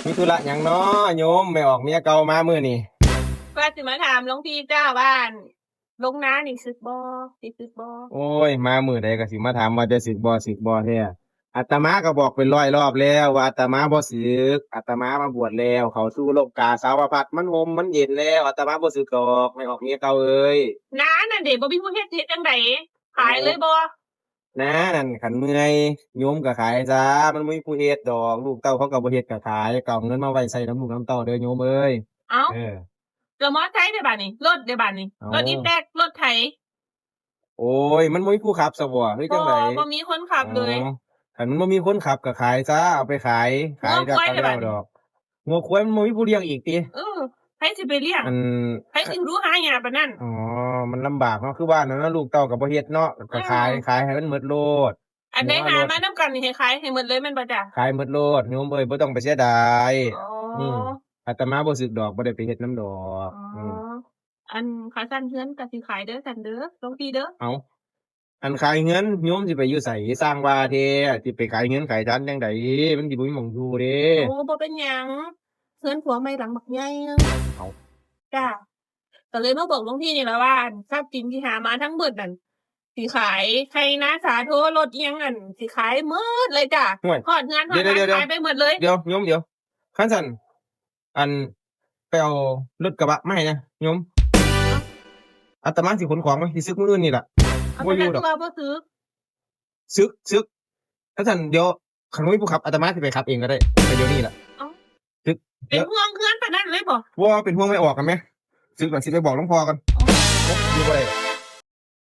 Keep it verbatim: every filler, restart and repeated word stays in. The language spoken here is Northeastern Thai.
มีธุระหยังน้อโยม แม่ออกเมียเก่ามามื้อนี้ ว่าสิมาถามหลวงพี่จ้าว่า ลงนานี่สึกบ่ สิสึกบ่ โอ้ย มามื้อใดก็สิมาถามว่าจะสึกบ่ สึกบ่แท้ อาตมาก็บอกเป็นร้อยรอบแล้วว่าอาตมาบ่สึก อาตมามาบวชแล้ว เข้าสู่โลกาสาวพัสต์ มันห่มมันเย็นแล้ว อาตมาบ่สึกดอก แม่ออกเมียเก่าเอ้ย นานั่นเด้ บ่มีผู้เฮ็ด เฮ็ดจั่งใด ขายเลยบ่ นานั่นคันเมื่อยโยมก็ขายซะ มันบ่มีผู้เฮ็ดดอก ลูกเต้าเขาก็บ่เฮ็ดก็ขาย ก็เอาเงินมาไว้ใช้นำลูกนำเต้าเด้อโยมเอ้ย เอ้า เออ แล้วมอไซค์เด้บาดนี้ รถเด้บาดนี้ เอ้า รถอีแต๊ก รถไถ โอ้ย มันบ่มีผู้ขับซะบ่ หรือจั่งใด บ่ บ่มีคนขับเลย อ๋อ คันมันบ่มีคนขับก็ขายซะ เอาไปขาย ขาย งัวควาย ก็ เด้บาดนี้ ดอก งัวควายมันบ่มีผู้เลี้ยงอีกติ เออ ไผสิไปเลี้ยง อัน ไผสิรู้หายากปานนั้น อ๋อ มันลำบากเนาะ คือว่านั่นนะ ลูกเต้าก็บ่เฮ็ดเนาะ ก็ขาย อืม ขายให้มันหมดโลด อันใด งัว หามา โลด นำกันนี่ให้ขายให้หมดเลยแม่นบ่จ้ะ ขายหมดโลด โยมเอ้ย บ่ต้องไปเสียดาย อ๋อ อืม อาตมาบ่สึกดอก บ่ได้ไปเฮ็ดนำดอก อ๋ออื ม อันขาสั้นเฮือนก็สิขายเด้อซั่นเด้อ หลวงพี่เด้อ เอา อันขายเฮือน โยมสิไปอยู่ไส สร้างว่าแท้ สิไปขายเฮือนขายซานจั่งใด มันสิบ่มีหม่องอยู่เด้ โอ้ บ่เป็นหยัง เฮือนผัวใหม่หลังบักใหญ่นึง เอา จ้า ก็เลยมาบอกหลวงพี่นี่ล่ะว่า ทรัพย์สินที่หามาทั้งหมดนั่น สิขายไฮ่นาสาโท รถอิหยังนั่น สิขายหมดเลยจ้ะ ห่วย ฮอดเฮือนฮอด เดี๋ยว ลาน เดี๋ยว ขายไปหมดเลย เดี๋ยว โยม เดี๋ยว คันซั่น อัน ไปเอารถกระบะมาให้นะ โยม อาตมาสิขนของไป สิสึกมื้ออื่นนี่ล่ะ เอา บ่อยู่ดอก ไปแล้วตัวบ่สึก สึก สึก คันซั่น เดี๋ยว คันบ่มีผู้ขับ อาตมาสิไปขับเองก็ได้ ไปเดี๋ยวนี้ล่ะ เอ้า สึก เป็นห่วงเฮือนปานนั้นเลยบ่ บ่ เป็นห่วงแม่ออกกันแหม สึกแล้วสิไปบอกหลวงพ่อก่อน อ๋อ อยู่บ่ได้ดอก